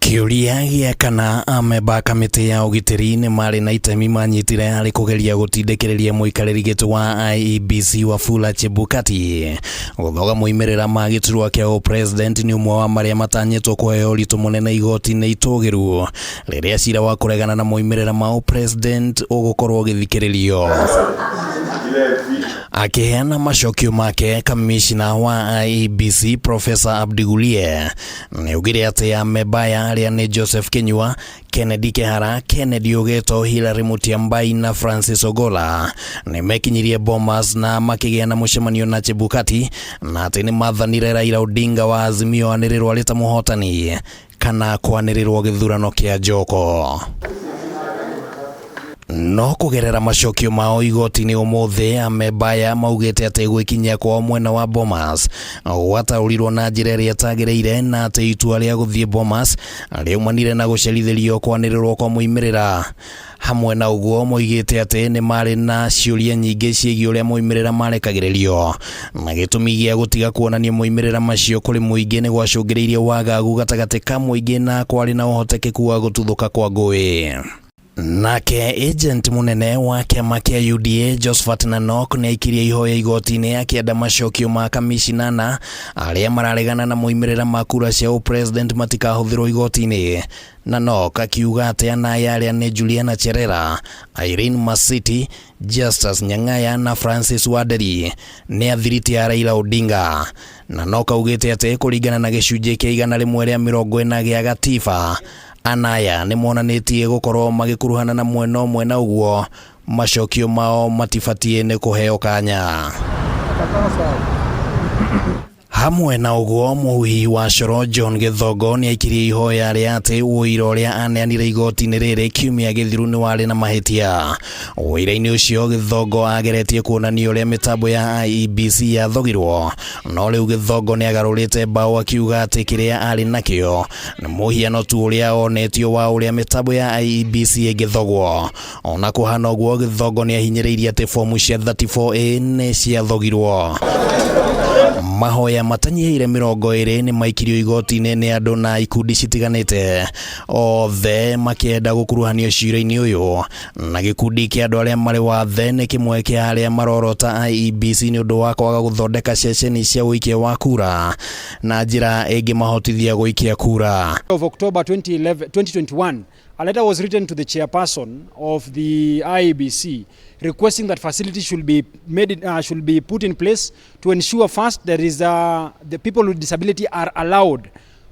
Kĩũria gĩa kana amemba a kamĩtĩ ya ũgitĩri nĩ marĩ na itemi manyitire harĩ kũgeria gũtindĩkĩrĩria mũikarĩri gĩtĩ wa IEBC Wafula Chebukati gũthoga moimĩrĩra ma gĩturwa kĩa ũpresident nĩ ũmwe wa marĩa matanyĩtwo kũheo ũritũ mũnene igoti-inĩ itũgĩru rĩrĩa cira wa kũregana na moimĩrĩra ma ũpresident ũgũkorwo ũgĩthikĩrĩrio. Akĩheana macokio make, kamishna wa IEBC Professor Abdi Gulie nĩ augire atĩ amemba aya arĩa nĩ Joseph Kinyua, Kennedy Kehara, Kennedy Ogeto, Hilary Mutyambai na Francis Ogola nĩ mekinyirie Bomas na makĩgĩa na mũcemanio na Chebukati na atĩ nĩ mathanire Raila Odinga wa Azimio anĩrĩrwo arĩ ta mũhotani kana kwanĩrĩrwo gĩthurano kĩa Njoko. No kũgerera macokio mao igoti-inĩ ũmũthĩ, amemba aya maugĩte atĩ gwĩkinyia kwao mwena wa Bomas gwataũrirwo na njĩra ĩrĩa ĩtagĩrĩire na atĩ itua rĩa gũthiĩ Bomas rĩaumanire na gũcerithĩrio kwanĩrĩrwo kwa moimĩrĩra. Hamwe na ũguo moigĩte atĩ nĩ marĩ na ciũria nyingĩ ciĩgiĩ ũrĩa moimĩrĩra marekagĩrĩrio na gĩtũmi gĩa gũtiga kuonania moimĩrĩra macio kũrĩ mũingĩ nĩ gwacũngĩrĩirie wagagu gatagatĩ ka mũingĩ na kwarĩ na ũhotekeku wa gũtuthũka kwa ngũĩ. Nake agent mũnene wa kĩama kĩa UDA Josphat Nanok nĩ aikirie ihoya igoti-inĩ akĩenda macokio ma kamishina ana arĩa mararegana na moimĩrĩra ma kura cia ũpresident matikahũthĩrwo igoti-inĩ. Nanok akiuga atĩ ana aya arĩa nĩ Juliana Cherera, Irene Masiti, Justus Nyang'aya na Francis Wanderi nĩ athiriti a Raila Odinga. Nanok augĩte atĩ kũringana na gĩcunjĩ kĩa 140 gĩa gatiba ana aya nĩ monanĩtie gũkorwo magĩkuruhana na mwena ũmwe na ũguo macokio mao matibatiĩ nĩ kũheo kanya. Hamwe na ũguo mũhuhi wa coro John Gĩthongo nĩ aikirie ihoya rĩa atĩ ũira ũrĩa aneanire igoti-inĩ rĩrĩ kiumia gĩthiru nĩ warĩ na mahĩtia. Ũira-inĩ ũcio Gĩthongo ageretie kuonania ũrĩa mĩtambo ya IEBC yathogirwo, no rĩu Gĩthongo nĩ agarũrĩte mbaũ akiuga atĩ kĩrĩa arĩ nakĩo nĩ mũhiano tu ũrĩa onetio wa ũrĩa mĩtambo ya IEBC ĩngĩthogwo. Ona kũhana ũguo Gĩthongo nĩ ahinyĩrĩirie atĩ fomu cia 34A nĩ ciathogirwo. Mahoya matanyihĩire 20 nĩ maikirio igoti-inĩ nĩ andũ na ikundi citiganĩte othe makĩenda gũkuruhanio cira-inĩ ũyũ na gĩkundi kĩa andũ arĩa marĩ wathe nĩ kĩmwe kĩa arĩa marorota IEBC nĩ ũndũ wa kwaga gũthondeka ceceni cia ũikia wa kura na njĩra ĩngĩmahotithia gũikia kura. Of October 2011, 2021, a letter was written to the chairperson of the IEBC requesting that facilities should be made, should be put in place to ensure first there is the people with disability are allowed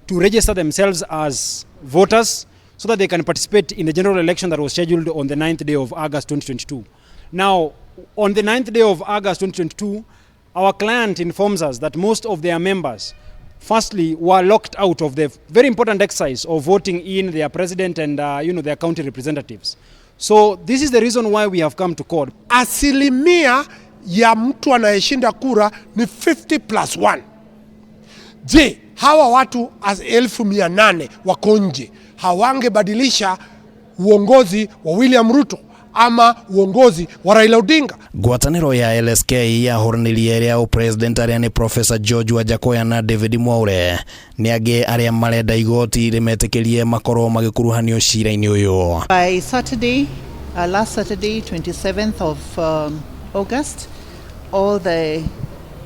to register themselves as voters so that they can participate in the general election that was scheduled on the 9th day of August 2022. Now, on the 9th day of August 2022, our client informs us that most of their members firstly were locked out of the very important exercise of voting in their president and their county representatives. So this is the reason why we have come to court. Asilimia ya mtu anayeshinda kura ni 50 plus 1. Je, hawa watu 800,000 wako nje hawangebadilisha uongozi wa William Ruto ama uongozi wa Raila Odinga? Ngwatanĩro ya LSK yahũranĩrie ĩrĩa ũpresident arĩa nĩ Professor George Wajackoyah na David Mwaure nĩ angĩ arĩa marenda igoti rĩmetĩkĩrie makorwo magĩkuruhanio cira-inĩ ũyũ. By Saturday, last Saturday, 27th of August, all the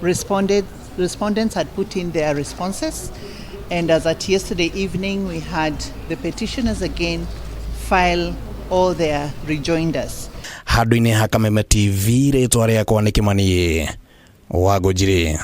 respondents had put in their responses. And as at yesterday evening, we had the petitioners again file all their rejoinders. Handũ-inĩ ha Kameme TV, rĩtwa rĩakwa nĩ Kĩmani Wangũnjiri.